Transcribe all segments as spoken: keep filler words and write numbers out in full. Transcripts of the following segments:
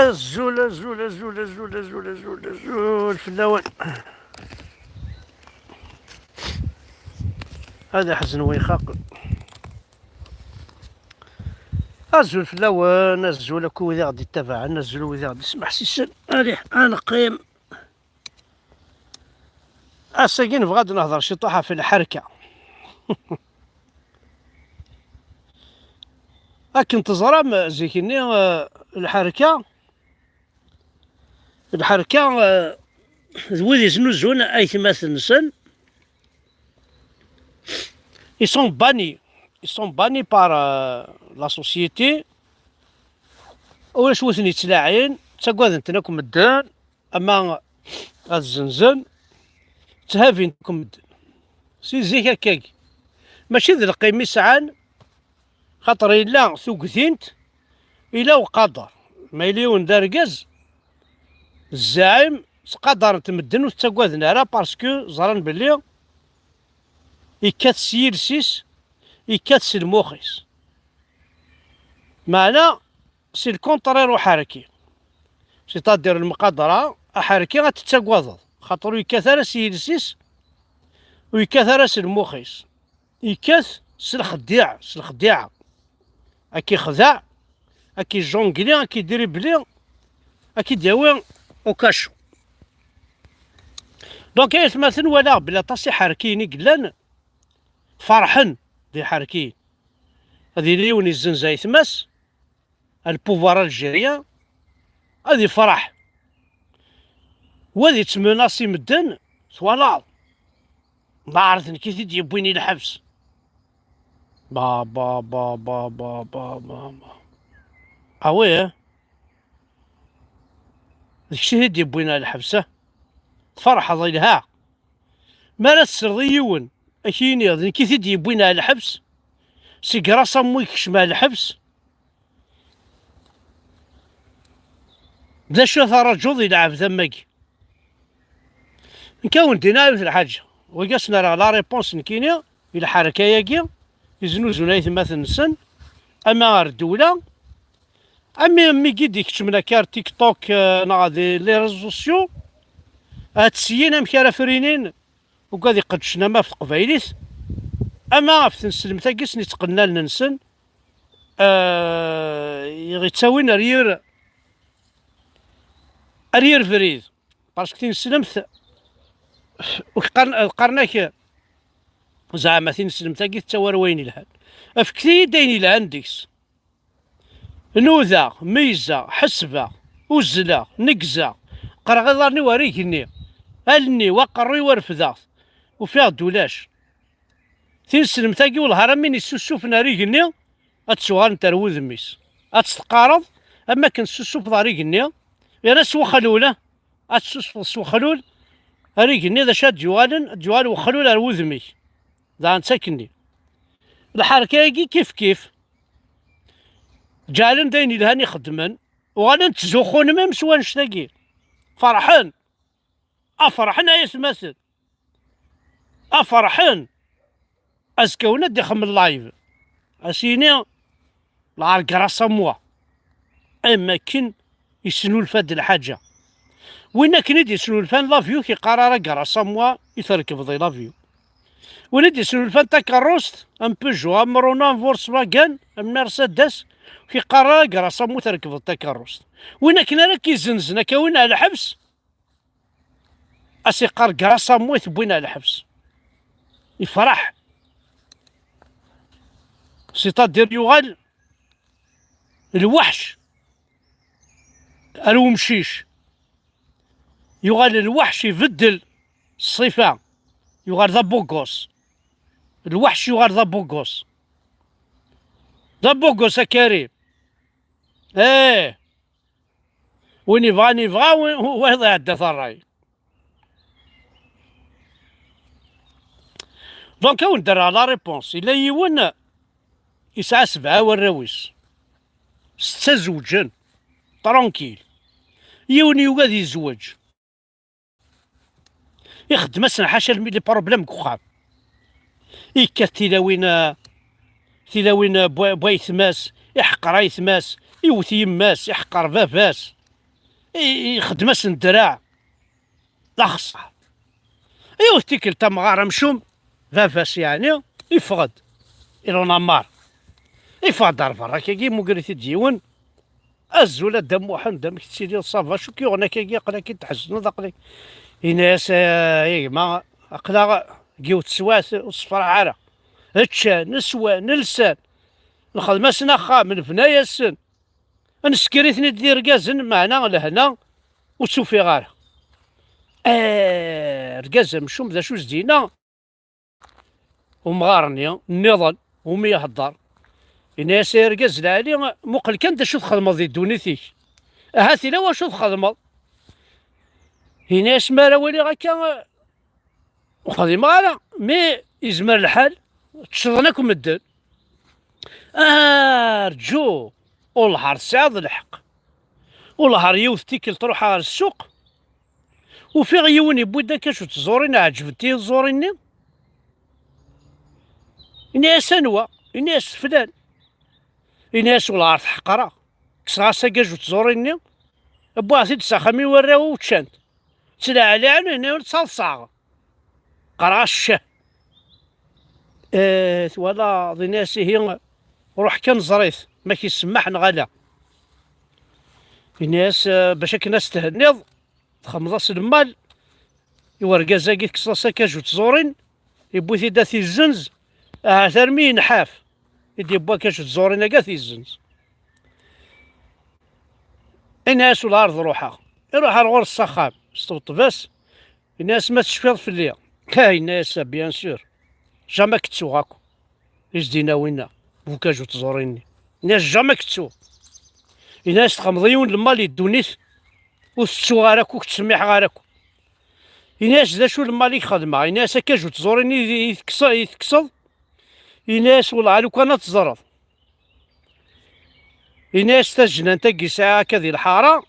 Azul, azul, azul, azul, azul, azul, azul fell-awen. Ad iḥzen win xaqen. Azul fell-awen, azul akk wid i ɣ-d-ittabaɛen, azul wid i ɣ-d-ismeḥsisen. Alih, ad neqqim. Ass-agi nebɣa ad nehder ciṭuḥ ɣef lḥerka. Akken teẓram zik-nni, eh, lḥerka, lḥerka, eh, d wid yeznuzun aytmaten-nsen, ils sont bannis, ils sont bannis par, euh, la société. Ulac wi ten-yettlaɛin, ttagaden-ten akk medden, ama ad zzenzen, tthabin akk medden. Si zik akkagi. Mačči d lqim i sɛan, xaṭer yella tugdint, yella uqader. Ma yella yiwen d argaz, zzaɛim, ttqadaren-t medden ur t-ttagaden ara, parce que ẓran belli yekkat s yiles-is, yekkat s lmux-is. Meɛna, c'est le contraire uḥerki. C'est-à-dire, lemqadra, aḥerki ad t-tettagadeḍ, xaṭer ur yekkat ara s yiles-is, ur yekkat ara s lmux-is. Yekkat s lxeddiɛ, s lxeddiɛa. Ad k-ixdeɛ, ad k-ijongli, ad k-idribli, ad k-id-yawi au cachot. Donc, ay atmaten, walaɣ belli aṭas iḥerkiyen i yellan ferḥen d iḥerkiyen. Ad yili yiwen yezzenz aytma-s, le pouvoir algérien, ad ifreḥ. Wa ad yettmenasi medden, twalaḍ. Nɛer d nekk i t-id-yewwin i lḥebs. Ba, ba, ba, ba, ba, ba, ba, ba. Ah ouais, hein? D kečč i t-id-yewwin ar lḥebs, ah? Tferḥeḍ, yelha. Mi ara tesreḍ i yiwen, ad k-yini, d nekk i t-id-yewwin ar lḥebs. Si grâce à moi i yekcem ar lḥebs. D acu ara traǧuḍ i lɛebd am wagi? Nekk ad wen-d-iniɣ yiwet lḥaǧa. Wagi ad sen-rreɣ la réponse nekkini, i lḥerka-agi, iznuzun aytmaten-nsen, ama ar ddewla, ama mi i d-ikeččmen akka ar TikTok, eh, neɣ di les réseaux sociaux, ad syin amek ara frinin, ugad iqeddcen ama ɣef teqbaylit, ama ɣef tneslemt-agi sen-ittqennalen-nsen, eh, i ɣ-ittawin ar yir, ar yir brid. Parce que tineslemt, ur qqaren, qqaren-ak, zeɛma tineslemt-agi tettawi ar wayen ilhan. Efket-iyi-d ayen ilhan deg-s. Nudaɣ, meyyzeɣ, ḥesbeɣ, uzzleɣ, neggzeɣ, qqreɣ iḍarren-iw ar igenni, allen-iw, aqerruy-iw refdeɣ-t, ufiɣ-d ulac. Tineslemt-agi wellah ar amin issussufen ar igenni, ad ttuɣalent ar wudem-is. Ad tt-teqqareḍ, am akken tessussufeḍ ar igenni, yerna s wexlul, ad tessusfeḍ s wexlul, ar igenni d acu ad d-yuɣalen, ad d-yuɣal wexlul ar wudem-ik. Daɣen d takkenni. Lḥerka-agi kif kif. Ǧeɛlen d ayen yelhan i xeddmen, uɣalen ttzuxxun même s wannect-agi. Ferḥen. A ferḥen ay atmaten. A ferḥen. Azekka win ad d-ixemmem live, ad s-yini, lɛar grâce à moi. Am akken yesnulfa-d lḥaǧa. Win akken i d-yesnulfan l'avion, ur k-yeqqar ara grâce à moi i trekbeḍ i l'avion. Win i d-yesnulfan takeṛṛust, am Peugeot, am Renault, am Volkswagen, am Mercedes, ur k-yeqqar ara grâce à moi i trekbeḍ takeṛṛust. Win akken ara k-izenzen, ad k-awin ar lḥebs, ad s-iqqar grâce à moi i t-wwin ar lḥebs. Ifreḥ. C'est-à-dire yuɣal lweḥc ar umcic. Yuɣal lweḥc ibeddel ṣṣifa. Yuɣal d abugus. Lweḥc yuɣal d abugus. D abugus a Karim. Eh. Win yebɣan yebɣa, win, wayeḍ iɛedda-t ṛṛay. Donc, ad wen-d-rreɣ la réponse. Yella yiwen yesɛa sebɛa warraw-is. Setta zewǧen. Tranquille. Yiwen yugi ad yezweǧ. Ixeddem-asen ḥaca lmi les problèmes deg uxxam. Yekkat tilawin, eh, tilawin, eh, bwa-, bwaytma-s, iḥeqqer aytma-s, iwet yemma-s, iḥeqqer baba-s. i-, ixeddem-asen ddreɛ. D axeṣṣar. Yiwet tikkelt amɣar amcum, baba-s yeɛni, yeffeɣ-d i Lunamar. Yeffeɣ-d ar berra, akkagi yemmuger-it-id yiwen. "Azul a Dda Muḥend, amek tettiliḍ, ça va? Acu k-yuɣen akkagi? Aql-ak-id tḥezneḍ, aql-ak." Yenna-yas: "A gma, aql-aɣ deg yiwet teswiɛt ur tessefraḥ ara. Ččan, swan, lsan, nxedm-asen axxam, nebna-yasen, neskir-iten-id d irgazen, meɛna lehna ur tt-ufiɣ ara." Argaz amcum d acu s-d-yenna umɣar-nni nniḍen umi ihedder? Yenna-yas: "Ay argaz lɛali, muqel kan d acu txedmeḍ di ddunit-ik. Ahat ila wacu txedmeḍ." Yenna-yas: "Mi ara waliɣ akka, ur xdimeɣ ara, mi yezmer lḥal, ttecḍen akk medden." "Ah, rǧu, ulehhar tesɛiḍ lḥeqq. Ulehhar yiwet tikkelt ruḥeɣ ɣer ssuq, ufiɣ yiwen yewwi-d akkac n tẓurin, ɛeǧbent-iyi tẓurin-nni." Ini-as: "Anwa?" Ini-as: "Flan." Ini-as: "Ulehhar tḥeqqreɣ. Kkseɣ-as agaju n tẓurin-nni, wwiɣ-t-id s axxam i warraw-iw ččan-t. Ttlaɛliɛen, ini-awen ttaḍsaɣ. Qqareɣ-as ccah." Eh, twalaḍ, ini-as: "Ihi, ruḥ kan ẓer-it, ma k-isemmeḥ neɣ ala." Ini-as: "Eh, bac akken ad s-thenniḍ, txemmeḍ-as lmal i urgaz-agi, tekkseḍ-as akaju n tẓurin, yewwi-t-id ad t-izzenz, ahat armi yenḥaf i d-yewwi akaju n tẓurin-agi ad t-izzenz." Ini-as: "Ula ar d ruḥeɣ." Iruḥ ar ɣur-s s axxam, s tbeṭṭbas, ini-as: "Ma tecfiḍ fell-i?" "Ah," yenna-as, "bien sûr, jamais k-ttuɣ akk." I s-d-yenna winna, bu kaju n tẓurin-nni. Ini-as: "Jamais k-ttuɣ." Ini-as: "Txemmeḍ yiwen lmal i ddunit, ur tettuɣ ara akk, ur k-ttsemmiḥeɣ ara akk." Ini-as: "D acu lmal i k-xedmeɣ?" Ini-as: "Akaju n tẓurin-nni i, i tekkse-, i tekkseḍ." Ini-as: "Wellah, a lukan ad teẓreḍ." Ini-as: "Tajnant-agi sɛiɣ akka di lḥara,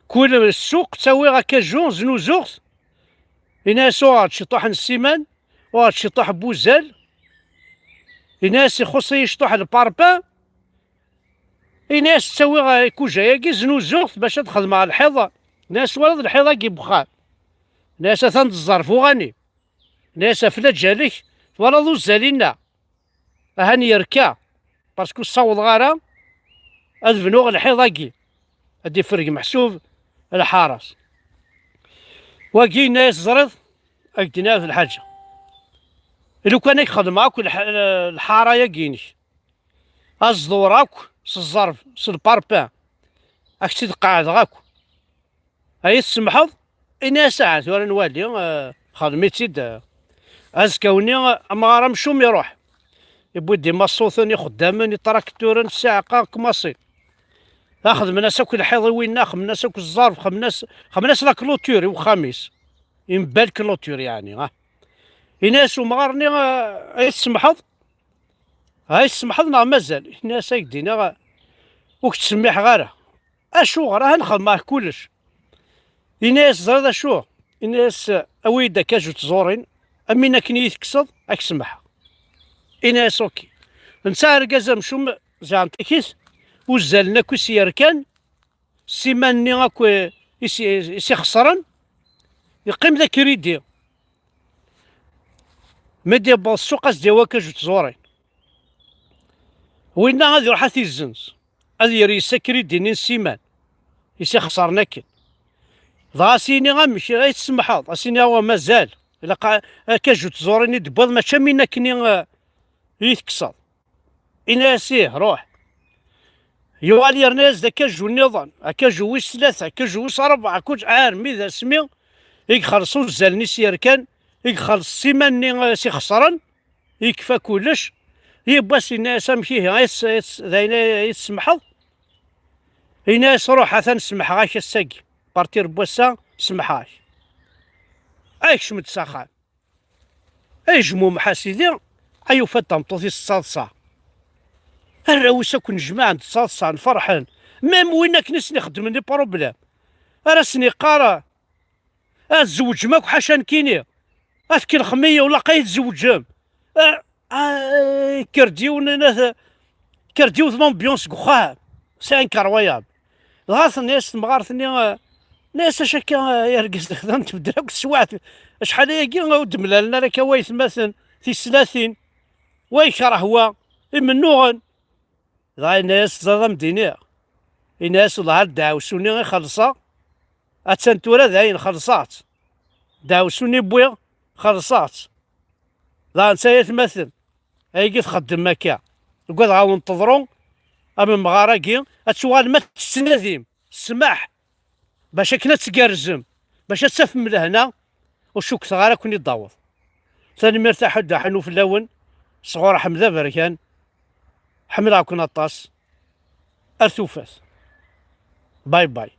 kul ssuq ttawiɣ akaju, znuzuɣ-t." Ini-as: "Uɣeɣ-d ciṭuḥ n ssiman, uɣeɣ-d ciṭuḥ n wuzal." Ini-as: "Ixuṣ-iyi ciṭuḥ n lparpin." Ini-as: "Ttawiɣ ikuja-agi, znuzuɣ-t bac ad xedmeɣ lḥiḍ." Ini-as: "Twalaḍ lḥiḍ-agi n wexxam?" Ini-as: "Atan d ẓẓerf uɣani." Ini-as: "Af laǧal-ik, twalaḍ uzzal-inna? Ahan yerka, parce que ur ssawḍeɣ ara ad bnuɣ lḥiḍ-agi, ad d-ifreg meḥsub lḥaṛa-s." Wagi yenna-yas: "Ẓriḍ, ad k-d-iniɣ lḥaǧa. Lukan ad k-xedmeɣ akk lḥ-, lḥaṛa-yagi-inek, ad ẓḍureɣ akk s ẓẓerb, s lparpin, ad k-tt-id-qeɛdeɣ akk. Ad iyi-tsemḥeḍ?" Ini-as: "Aha, tura nwali, eh, xdem-itt-id, eh." Azekka-nni, eh, amɣar amcum iruḥ. Yewwi-d imaṣuten, ixeddamen, itrakturen, ssiɛqa, kmaṣi. Xedmen-as akk lḥiḍ i winna, xedmen-as akk ẓẓerb, xedmen-as, xedmen-as la clôture i wexxam-is. Une belle clôture, yeɛni, ah. Ini-as umɣar-nni: "Eh, ad iyi-tsemḥeḍ? Ad iyi-tsemḥeḍ neɣ mazal?" Ini-as: "Ad k-d-iniɣ, eh, ur k-ttsemmiḥeɣ ara." "Acuɣer? Ahan xedmeɣ kullec." Ini-as: "Ẓriḍ acu?" Ini-as: "Awi-d akaju n tẓurin, am win akken i yi-tekkseḍ, ad k-semḥeɣ." Ini-as: "Ok." Netta argaz amcum, zeɛnṭikit, uzzalen akk i s-yerkan, ssiman-nni akk i s-, i s-ixeṣren, yeqqim d akridi. Mi d-yewweḍ ssuq, ad s-d-yawi akaju n tẓurin. Winna ad iruḥ ad t-izzenz, ad yerr yes-s akridi-nni n ssiman i s-ixeṣren akken. Dɣa a s-yini: "Amek ay tsemḥeḍ?" A s-yini: "Awa mazal, ilaq a-, akaju n tẓurin i d-tewwiḍ mačči am win akken i, eh, i yi-tekkseḍ." Ini-as: "Ih, ruḥ." Yuɣal yerna-yas-d akaju nniḍen, akaju wis tlata, akaju wis rebɛa, akaju, armi d asmi i ixelleṣ uzzal-nni s-yerkan, i ixelleṣ ssiman-nni, eh, s-ixeṣren, yekfa kullec. Yiwwas yenna-yas: "Amek ihi, ay s-, ay s-, d ayen ay, ay tsemḥeḍ?" Yenna-yas: "Ruḥ, atan semḥeɣ-ak ass-agi. Partir n wass-a, semḥeɣ-ak." Ay kecm-d s axxam. Ay jmumeḥ a sidi, ay ufa-d tameṭṭut-is tettaḍsa. Arraw-is akk nnejmaɛen-d ttaḍsan, ferḥen. Même win akken i sen-ixeddmen les problèmes. Ar asen-iqqar: "Ad tzewǧem akk ḥaca nekkini. Ad tkellxem-iyi, ulaq ad tzewǧem." Ah, ah, kker-d yiwen, kker-d yiwet l'ambiance deg uxxam. C'est incroyable. Dɣa tenna-yas temɣart-nni, eh, tenna-yas: "Acu akka, eh, ay argaz, d axdan tbeddel akk teswiɛt, acḥal ayagi ur d-mlalen ara akka waytmaten, tislatin, wa yekreh wa, imennuɣen." Dɣa yenna-yas: "Teẓriḍ, ad am-d-iniɣ." Yenna-yas: "Wellah, ar ddeɛwessu-nni i xellṣeɣ, attan tura dayen xellṣeɣ-tt. Ddeɛwessu-nni wwiɣ, xellṣeɣ-tt." Dɣa netta, ay atmaten, ayagi txeddem akka. Ugadeɣ-awen teḍru am umɣar-agi, ad tuɣalem ad tettnadim ssmaḥ, bac akken ad tgerrzem, bac ad tafem lehna, ur cukkteɣ ara ad ken-id-taweḍ. Tanemmirt a Ḥud, aḥanu fell-awen, sɣur Ḥmed Aberkan. Ḥemmleɣ-ken aṭas. Ar tufat. Bye bye.